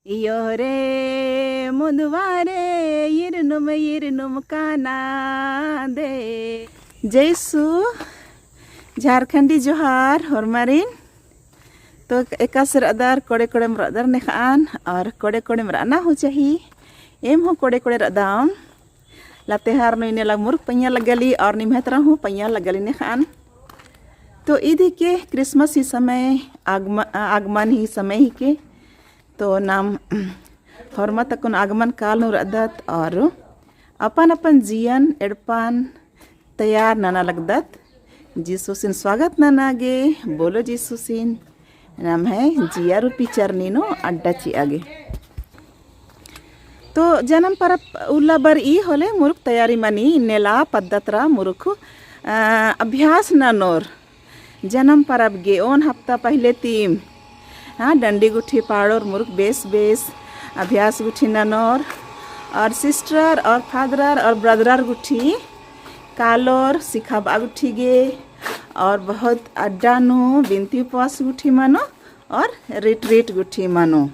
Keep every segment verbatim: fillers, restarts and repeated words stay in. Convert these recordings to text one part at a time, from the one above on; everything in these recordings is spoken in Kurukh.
इयो रे मुन्दवा रे, इरनुम इरनुम काना दे। जय यीशु, झारखंडी जोहार होरमारिन। तो एकासे रअदर, कोड़े कोड़ेम रअदर नेखअन, और कोड़े कोड़ेम रअना हूँ चाही। एम हूँ कोड़े कोड़े रअदम। लतेहार नू इन्नेला मुरुख पइय्या लग्गाली और निम्है तरा हूँ पइय्या लग्गाली नेखअन। तो ईद हिके Christmas ही समय, आगम-, आगमन ही समय हिके। तो नाम होरमत अक्कुन आगमन काल नू रअदत और अपन अपन जियन एड़पन तैयार नना लगदत। जीसुसिन स्वागत नना गे, बोलो जीसुसिन नम्है जिया रूपी चरनी नू अड्डा चिआ गे। तो जनम परब उल्ला बरई होले मुरुख तैयारी मनी, इन्नेला पद्दा तरा मुरुख, अ, अभ्यास ननोर। जनम परब गे ओन हफ्ता पहिले तीम, हाँ, डंडी गुट्ठी पाड़ोर मुरुख बेस बेस अभ्यास गुट्ठी ननोर, और sister और father और brother गुट्ठी कालोर सिखाबआ गुट्ठी गे, और बहुत अड्डा नू बिनती उपवास गुट्ठी मनो और retreat गुट्ठी मनो।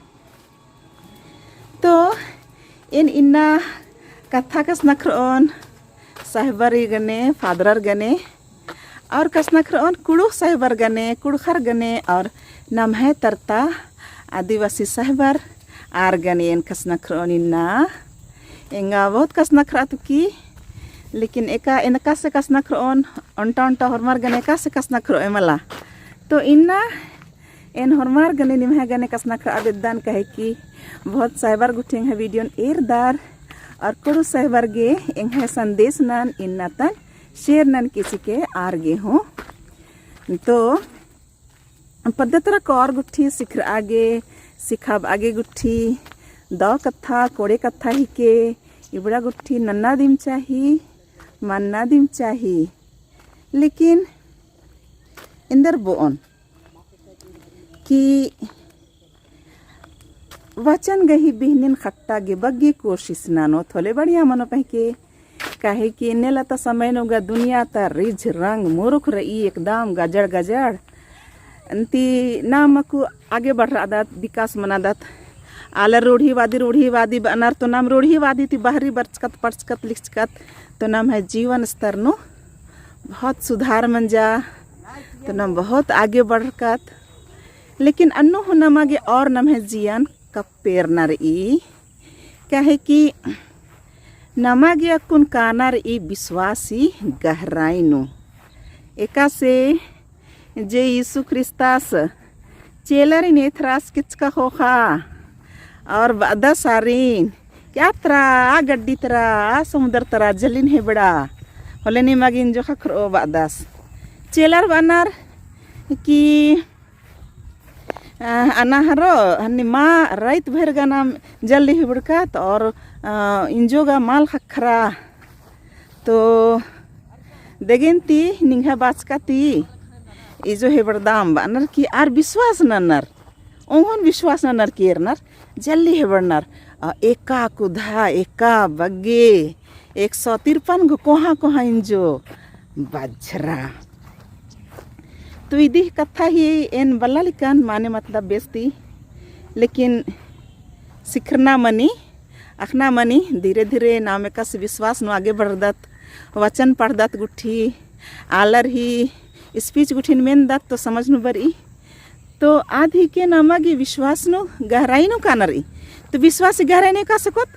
तो एन इन्ना कत्था कछनखरओन साहेबर गने, father गने, और कछनखरओन कुँड़ुख़ साहेबर गने, कुँड़ुख़र गने, और नम्है तरता आदिवासी साहेबर आर गने एन कछनखरओन इन्ना। एंगा बहुत कछनखरआ तुकी, लेकिन एका एन एकासे कछनखरओन, ओन्टा ओन्टा होरमर गने एकासे कछनखरओ एमला। तो इन्ना एन होरमर गने निम्है गने कछनखरआ बेद्दन, काहे कि बहुत साहेबर गुट्ठी एंग्है video न एरदर, और कुँड़ुख़ साहेबर गे एंग्है संदेश नन इन्ना तन share नन किसी के आर गे हूँ। तो पद्दा तरा कोर गुट्ठी सिखरआ गे, सिखाबआ गे गुट्ठी दव कत्था, कोड़े कत्था हिके, इबड़ा गुट्ठी नन्ना दिम चाही, मन्ना दिम चाही। लेकिन एन्देर बओन कि वचन गही बिहनिन खट्टा गे बग्गे कोशिश ननोत होले बढ़िया मनो पहें के, काहे कि एन्नेला ता समय नू गा दुनिया ता रिझ रंग मुरुख रई एकदम गजड़ गजड़। अन्ती नाम अक्कु आगे बढ़रआदत, विकास मनादत। आलर रूढ़िवादी, रूढ़िवादी बअनर तो नाम रूढ़िवादी ती बहरी बरचकत, पढ़चकत, लिखचकत तो नम्है जीवन स्तर नू बहुत सुधार मंजा, तो नाम बहुत आगे बढ़रकत। लेकिन अन्नु हूँ नमा गे और नम्है जियन कप्पेरना रई, काहे कि नमा गे अक्कुन काना रई विश्वासी गहराई नू। एकासे जे यीशु ख्रिस्तास चेलरिन एथरास केचका ख़ोख़ा और बअदस आरिन कि आ तरा, आ गड्डी तरा, आ समुदर तरा जलिन हेबड़ा होले निमा गे इंजो ख़क्खरओ बअदस। चेलर बअनर कि अ, अना हरो, हन्नी मा राइत भर गा नाम जल्दी हेबड़कत और, अ, इंजो गा मल ख़क्खरा। तो देगेन ती निंग्है बाचका ती इंजो हेबड़दम बअनर कि आर विश्वास ननर, ओंगोन विश्वास ननर कि एरनर जल्दी हेबड़नर। अ, एका कुद्हा, एका बग्गे, एक सौ तिरपन गो कोहाँ कोहाँ इंजो बझरा। तो इदी कत्था ही एन बल्ला लिकन माने मतलब बेस ती, लेकिन सिखरना मनी, अख़ना मनी, धीरे धीरे नाम एकासे विश्वास नू आगे बढ़रदत, वचन पढ़दत गुट्ठी, आलर ही speech गुट्ठिन मेनदत तो समझ नू बरई। तो आद हिके नमा गे विश्वास नू गहराई नू काना रई। तो विश्वास ही गहराई नू एकासे कोत,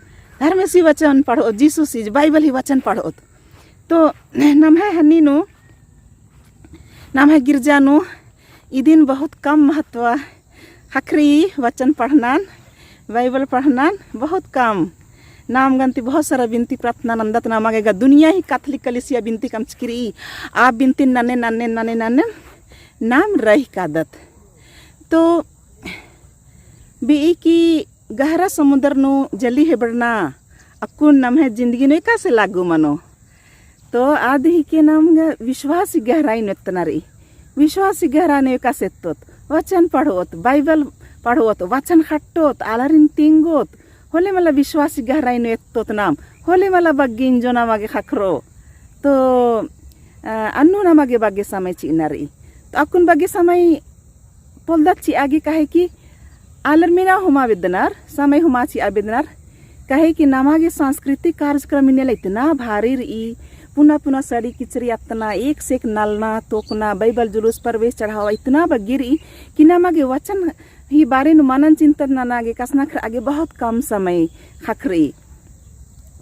धर्मेसी वचन पढ़ओत, जीसुसी, बाइबल ही वचन पढ़ओत। तो नम्है हन्नी नू, नम्है गिरजा नू इदिन बहुत कम महत्व ख़क्खरई वचन पढ़नन, बाइबल पढ़नन बहुत कम। नाम गन्ती बहुत सारा बिनती प्रार्थना नन्दत, नमा गे गा दुनिया ही कैथोलिक कलिसिया बिनती कमचकी रई, आ बिनती नन्ने, नन्ने, नन्ने, नन्ने नाम रहिकादत। तो बिई कि गहरा समुदर नू जल्दी हेबड़ना अक्कुन नम्है जिंदगी नू एकासे लागू मनो। तो आद हिके नाम गा विश्वास ही गहराई नू एत्तना रई। विश्वास ही गहराई नू एकासे एत्तोत, वचन पढ़ओत, बाइबल पढ़ओत, वचन खट्टोत, आलारिन तिंगोत, होले मला विश्वास ही गहराई नू एत्तोत नाम, होले मला बग्गे इंजो नमा गे ख़क्खरो। तो, अ, अन्नु नमा गे बग्गे समय चिअना रई। तो अक्कुन बग्गे समय पोल्दत चिआ गे काहे कि आलर मेना हूँ मल बेद्दनर, समय हूँ मल चिआ बेद्दनर, काहे कि नमा गे सांस्कृतिक कार्यक्रम इन्नेला इतना भारी रई, पुना पुना सड़ी किचरी अत्तना, एक से एक नलना, तोकना, बाइबल जुलूस, प्रवेश चढ़ावा इतना बग्गे रई कि नमा गे वचन ही बारे नू मनन चिंतन नना गे, कछनखरआ गे बहुत कम समय ख़क्खरई।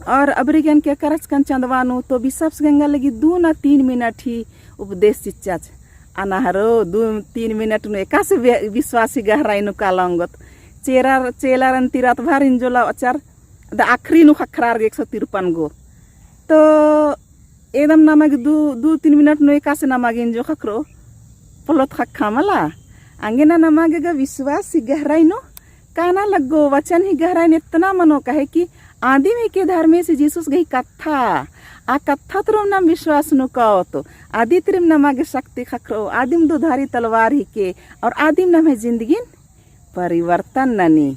और अबरी गने के करचकन चंदवा नू तो बिसप्स गंगा लगी दू ना तीन मिनट ही उपदेश चिच्चस। अना हरो दू तीन मिनट नू एकासे बे-, बिस्वास ही गहराई नू काला ओंगोत। चेलार, चेलारन ती रात भर इंजो लवचर, द आखिरी नू ख़क्खरर गे एक सौ तिरपन गो। तो एकदम नमा गे दू, दू तीन मिनट नू एकासे नमा गे इंजो ख़क्खरो, पोल्लोत ख़क्खा मला। अंगेना नमा गे गा बिस्वास ही गहराई नू काना लग्गो, वचन ही गहराई नू एतना मनो, काहे कि आदिम ही के धर्मेसी जिसुस गही कत्था, आ कत्था तुरुम नाम बिस्वास नू काओत, आदि तिरिम नमा गे शक्ति ख़क्खरो, आदिम दो धारी तलवार ही के, और आदिम नम्है जिंदगीन परिवर्तन ननी।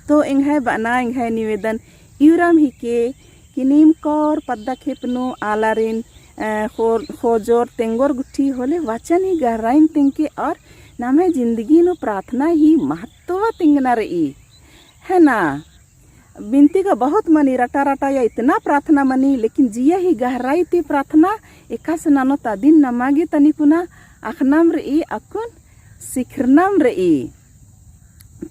तो एंग्है बअना, एंग्है निवेदन इवराम ही के कि नीम कौर पद्दा खेप नू आलारिन, अ, खो-, खोजोर तेंगोर गुट्ठी होले वचन ही गहराइन तेंगके और नम्है जिंदगी नू प्रार्थना ही महत्व तेंगना रई। है ना? बिनती गा बहुत मनी रटा रटा या इतना प्रार्थना मनी, लेकिन जिया ही गहराई ती प्रार्थना एकासे ननोत अदिन नमा गे तनिकुना अख़नम रई, अक्कुन सिखरनम रई।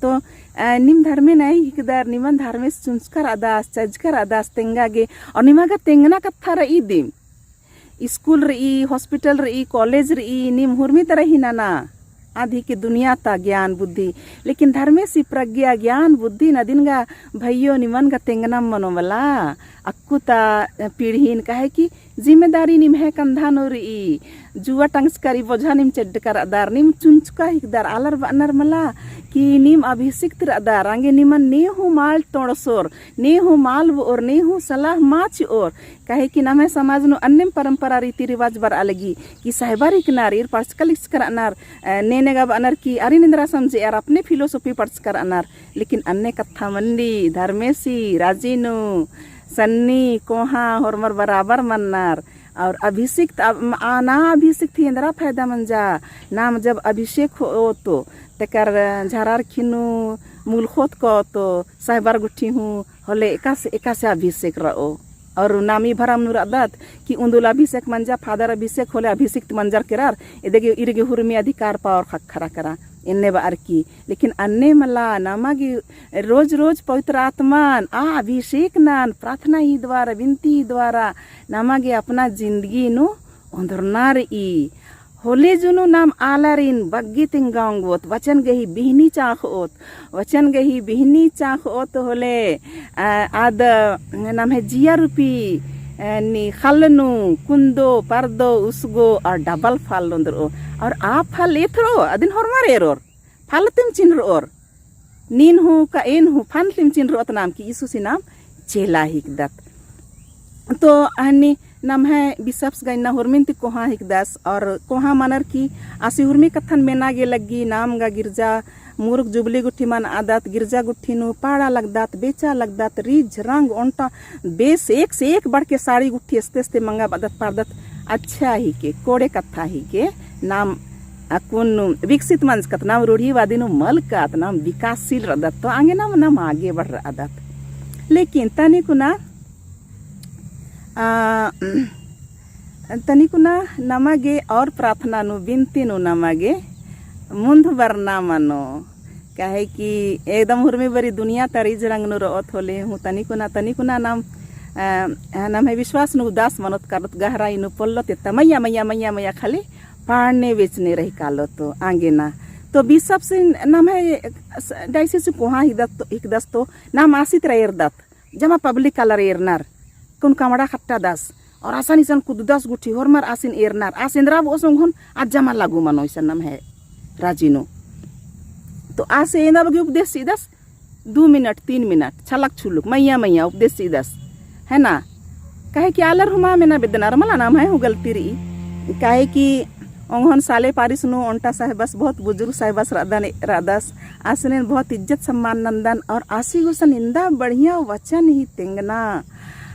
तो, अ, नीम धर्मे नई हिकदर, निमन धर्मेस चुंचकर अदस, चजकर अदस तेंगा गे, और निमा गा तेंगना कत्था रई दिम। स्कूल रई, hospital रई, college रई, नीम हुरमी तरा ही नना। आद ही के दुनिया ता ज्ञान बुद्धि, लेकिन धर्मेसी प्रज्ञा ज्ञान बुद्धि नदिन गा भइयो निमन गा तेंगनम मनो मला। अक्कु ता पीढ़ीन काहे कि जिम्मेदारी निम्है कंधा नू रई, जुआ टंगचकर ई बोझा नीम चेड्डकर अदर, नीम चुंचका हिकदर, आलर बअनर मला कि नीम अभिषिक्त रअदर, आंगे निमन ने हूँ मल तोड़सोर, ने हूँ मल बओर, ने हूँ सलाह मल चिओर, काहे कि नम्है समाज नू अन्नेम परंपरा रीति रिवाज बरआ लगी कि साहेबर हिकनर, ईर पढ़चका लिखचका रअनर, अ, ने ने गा बअनर कि आरिन एन्दरा समझेअर, अपने philosophy पढ़चका रअनर, लेकिन अन्ने कत्था मन्नी, धर्मेसी, राजी नू, सन्नी, कोहाँ, होरमर बराबर मन्नर। और अभिषेक त-, अब, आ ना अभिषेक ती एन्दरा फायदा मंजा, नाम जब अभिषेक होओत, तेकर झरार खिनु मुलखोत कोत, साहेबर गुट्ठी हूँ, होले एकासे, एकासे अभिषेक रओ। और नाम ई भरम नू रअदत कि उन्दुल अभिषेक मंजा, फादर अभिषेक होले अभिषिक्त मंजर केरर, एदगे इरगे हुरमी अधिकार पाओर ख़क्खरा केरा, एन्ने बअर की। लेकिन अन्ने मला, नमा गे रोज रोज पवित्र आत्मन आ अभिषेक नन प्रार्थना ही द्वारा, बिनती ही द्वारा नमा गे अपना जिंदगी नू ओन्दरना रई। होले जुनू नाम आलारिन बग्गे तेंगा ओंगोत, वचन गही बिहनी चाखओत, वचन गही बिहनी चाखओत होले, अ, आद नम्है जिया रूपी, अ, नी खल्ल नू कुन्दो, परदो, उसगो और double फल ओन्दरओ। और आ फल एथरओ, अदिन होरमर एरोर, फल तिम चिन्हरओर। नीन हूँ का एन हूँ फल तिम चिन्हरओत नाम कि यीशु सी नाम चेला हिकदत। तो हन्नी नम्है बिसप्स गा इन्ना हुरमिन ती कोहाँ हिकदस और कोहाँ मनर की आसी हुरमी कत्थन मेना गे लग्गी। नाम गा गिरजा मुरुक जुबली गुट्ठी मनादत, गिरजा गुट्ठी नू पाड़ा लगदत, बेचा लगदत, रिझ रंग ओन्टा बेस एक से एक बढ़के साड़ी गुट्ठी अस्ते अस्ते मंगा बअदत पारदत। अच्छा ही के कोड़े कत्था ही के नाम अक्कुन विकसित मंजकत, नाम रूढ़िवादी नू मलकत, नाम विकासशील रअदत, तो आंगे नाम, नाम आगे बढ़रअदत। लेकिन तनिकुना, आ, तनिकुना नमा गे और प्रार्थना नू, बिनती नू नमा गे मुन्ध बरना मनो। काहे कि एकदम हुरमी बरी दुनिया ता रिझ रंग नू रओत होले हूँ तनिकुना, तनिकुना नाम, अ, नम्है विश्वास नू उदास मनोत कालोत गहराई नू पोल्लोत एत्ता मइय्याँ, मइय्याँ, मइय्याँ, मइय्याँ खाली पाड़ने बेचने रही कालोत तो आंगे ना। तो बिसप्स नम्है diocese कोहाँ हिकदस तो, हिकदस तो नाम आसित रा एरदत, जमा public आलर एरनर, कुन कमड़ा खट्टादस, और असन इसन कुद्ददस गुट्ठी होरमर आसिन एरनर, आस एन्दरा बओस ओंगोन आ जमा लागू मनो इसन नम्है राजी नू। तो आसे एन्दा बग्गे उपदेश चिदस, दू मिनट, तीन मिनट, छलक छुलुक, मइय्याँ मइय्याँ उपदेश चिदस, है ना? काहे कि आलर हूँ मा मेना बेद्दनर मला नम्है हूँ गलती रई। काहे कि ओंगोन साले पारिस नू ओन्टा साहेबस बहुत बुजुर्ग साहेबस रअदन, रअदस, आसिन एन बहुत इज्जत सम्मान नन्दन और आसी गुसन एन्दा बढ़िया वचन ही तेंगना।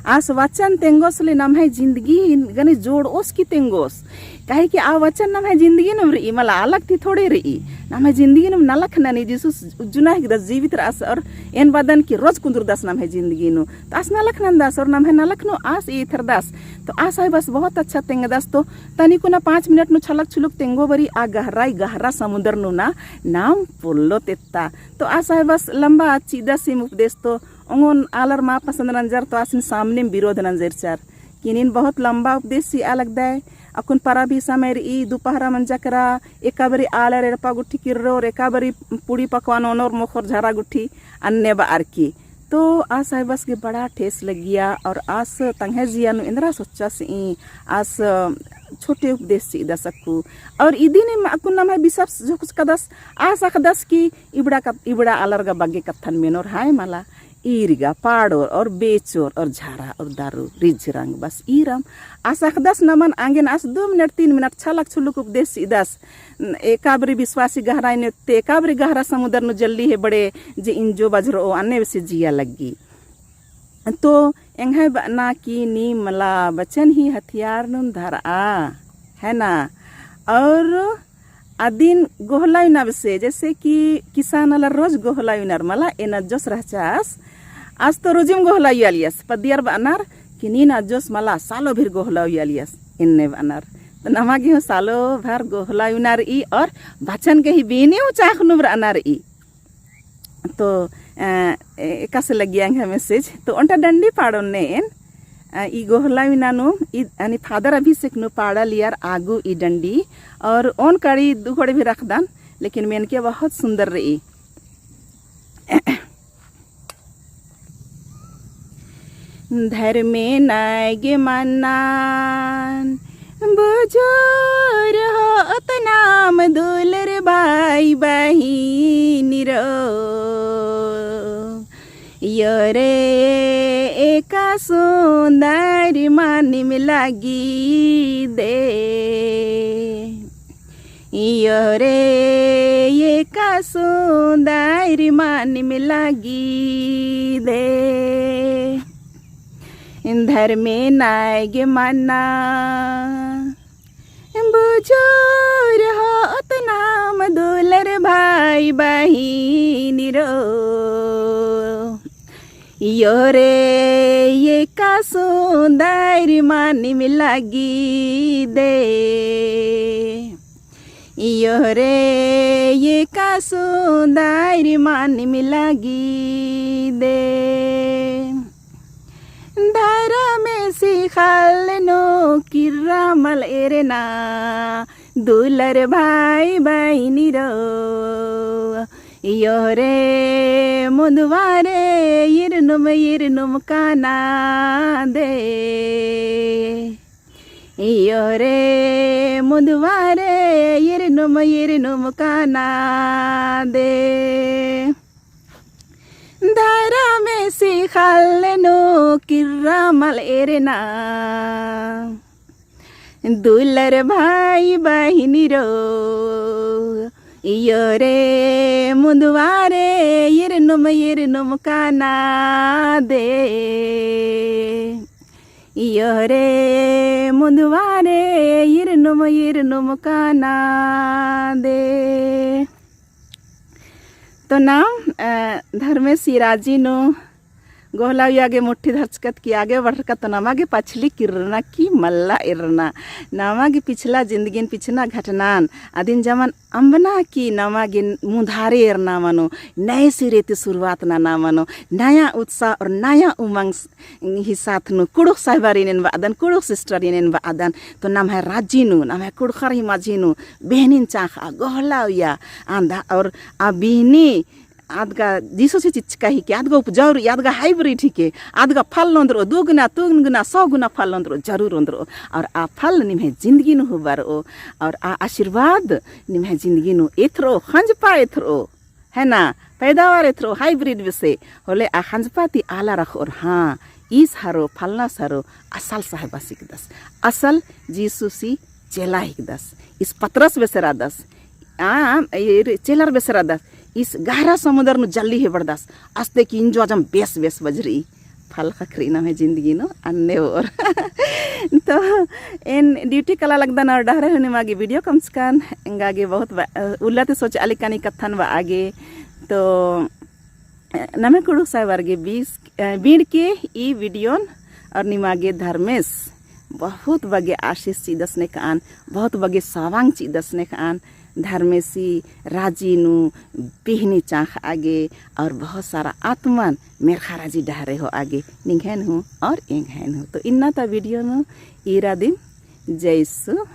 आस वचन तेंगोस ले नम्है जिंदगी गने जोड़ओस की तेंगोस। काहे कि आ वचन नम्है जिंदगी नुम रई, मला अलग ती थोड़े रई। नम्है जिंदगी नुम नलख ननी, जिसुस उज्जुना हिकदस, जीवित रअस और एन बअदन कि रोज कुन्दुरदस नम्है जिंदगी नू। तो आस नलख नन्दस और नम्है नलख नू आस एथरदस। तो आस आय बस बहुत अच्छा तेंगदस। तो तनिकुना पाँच मिनट नू छलक छुलुक तेंगो बरी आ गहराई गहरा समुंदर नू ना नाम पोल्लो तेत्ता। तो आस आय बस लंबा चिदस इम उपदेश तो ओंगोन आलर मा पसंद नंजर तो आसिन सामने में विरोध नंजर चर। किनिन बहुत लंबा उपदेश चिआ लगदय। अक्कुन परा भी समय रई, दुपहरा मंजा केरा, एका बारी आलर एड़पा गुट्ठी किर्रोर, एका बारी पूड़ी पकवान ओनोर मोखोर झरा गुट्ठी अन्ने बअर की। तो आस आय बस गे बड़ा ठेस लग्गिया और आस तंग्है जिया नू एन्दरा सोच्चस ई आस छोटे उपदेश चिदस अक्कु। और इदिन अक्कुन नम्है बिसप्स जो कुछ कदस आस अखदस कि इबड़ा कत-, इबड़ा आलर गा बग्गे कत्थन मेनोर हाय मला। ईर गा पाड़ोर और बेचोर और झारा और दारू रिझ रंग बस ईरम। आस अखदस नमन आंगेन आस दो मिनट तीन मिनट छलक छुलुक उपदेश चिदस। एका बारी विश्वासी गहराई नू ते एका बारी गहरा समुंदर नू जल्ली हे बड़े जे इंजो बझरओ अन्ने बेसे जिया लग्गी। तो एंग्है बअना कि नीम मला वचन ही हथियार नुम धरआ, है ना? और अदिन गोहलायुना बेसे, जैसे कि किसान आलर रोज गोहलायुनर मला, एन अज्जोस रहचस, आस तो रोजिम गोहलायुआलियस, पद्दियर बअनर कि नीन अज्जोस मला, सालो भर गोहलायुआलियस, एन्ने बअनर। तो नमा गे हूँ सालो भर गोहलायुना रई और वचन गे ही बीनी हूँ चाख़नुम रअना रई। तो, अ, ए-, एकासे लग्गिया एंग्है message। तो ओन्टा डंडी पाड़ोन ने एन, अ, ई गोहलायुना नू, ई, यानी फादर अभिषेक नू पाड़ालियर आगू ई डंडी, और ओन कड़ी दू कोड़े भी रखदन, लेकिन मेनके बहुत सुंदर रई। धर्मे नैगे मन्नान, बुझुर होत नाम दुलर भाई बहिनीरो। योरे एका सुंदर मानिम लगी दे। योरे एका सुंदर मानिम लगी दे। धर्मे नैगे मन्ना। बुझुर होत नाम दुलर भाई बहिनीरो। योरे एका सुंदर मानिम लगी दे। योरे एका सुंदर मानिम लगी दे। धर्मेसी ख़ल्ल नू किर्रा मल एरना, दुलर भाई बहिनीरो। योरे मुन्दवारे इरनुम इरनुम काना दे। योरे मुन्दवारे इरनुम इरनुम काना दे। धर्मेसी ख़ल्ल नू किर्रा मल एरना। दुलर भाई बहिनीरो, योरे मुन्दवारे इरनुम इरनुम काना दे। योरे मुन्दवारे इरनुम इरनुम काना दे। तो नाम, अ, धर्मेसी राजी नू गोहलाउया गे मुट्ठी धरचकत कि आगे बढ़रका तो नमा गे पछली किर्रना कि मल्ला एरना। नमा गे पिछला जिंदगिन पिछना घटनान अदिन जमन अम्बना कि नमा गे मुन्धारे एरना मनो, नए सिरे ती शुरुआत नना मनो, नया उत्साह और नया उमंग ही साथ नू कुँड़ुख़ साहिबारिन एन बअदन, कुँड़ुख़ सिस्टरिन एन बअदन। तो नम्है राजी नू, नम्है कुँड़ुख़र ही मझी नू बेहनिन चाँख़ा गोहलाउया आंदा और आ बिहनी आद गा जीसस ही चिच्चका हिके, आद गा उपजाऊ रई, आद गा hybrid हिके, आद गा फल ओन्द्रओ, दू गुना, तीन गुना, सौ गुना फल ओन्द्रओ, जरूर ओन्द्रओ। और आ फल निम्है जिंदगी नू हूँ बरओ, और आ आशीर्वाद निम्है जिंदगी नू एथरओ, ख़ंजपा एथरओ, है ना? पैदावार एथरओ hybrid बेसे, होले आ ख़ंजपा ती आला रखओर, हाँ, ईस हरो, फलनस हरो, असल साहेबस हिकदस, असल जीसुसी चेला हिकदस, ईस पतरस बेसे रअदस, आ, ईर चेलर बेसे रअदस, ईस गहरा समुंदर नू जल्ली हेबड़दस, अस्ते कि इंजो अजम बेस बेस बजरी, फल ख़क्खरी नम्है जिंदगी नू अन्ने ओर। तो एन duty कला लगदन और डहरे हूँ निमा गे video कमचकन, एंगा गे बहुत बा-, अ, उल्ला ती सोचआ लिक्कन ई कत्थन बआ गे। तो, अ, नम्है कुँड़ुख़ साय बरगे बीस, अ, बीड़ के ई video न और निमा गे धर्मेस बहुत बग्गे आशीष चिअदस नेकअन, बहुत बग्गे सवांग चिअदस नेकअन। धर्मेसी राजी नू बिहनी चाँख़आ गे और बहुत सारा आत्मन मेर्ख़ा राजी डहरे होआ गे निंग्हैन हूँ और एंग्हैन हूँ। तो इन्ना ता video नू ईरा दिम। जय यीशु।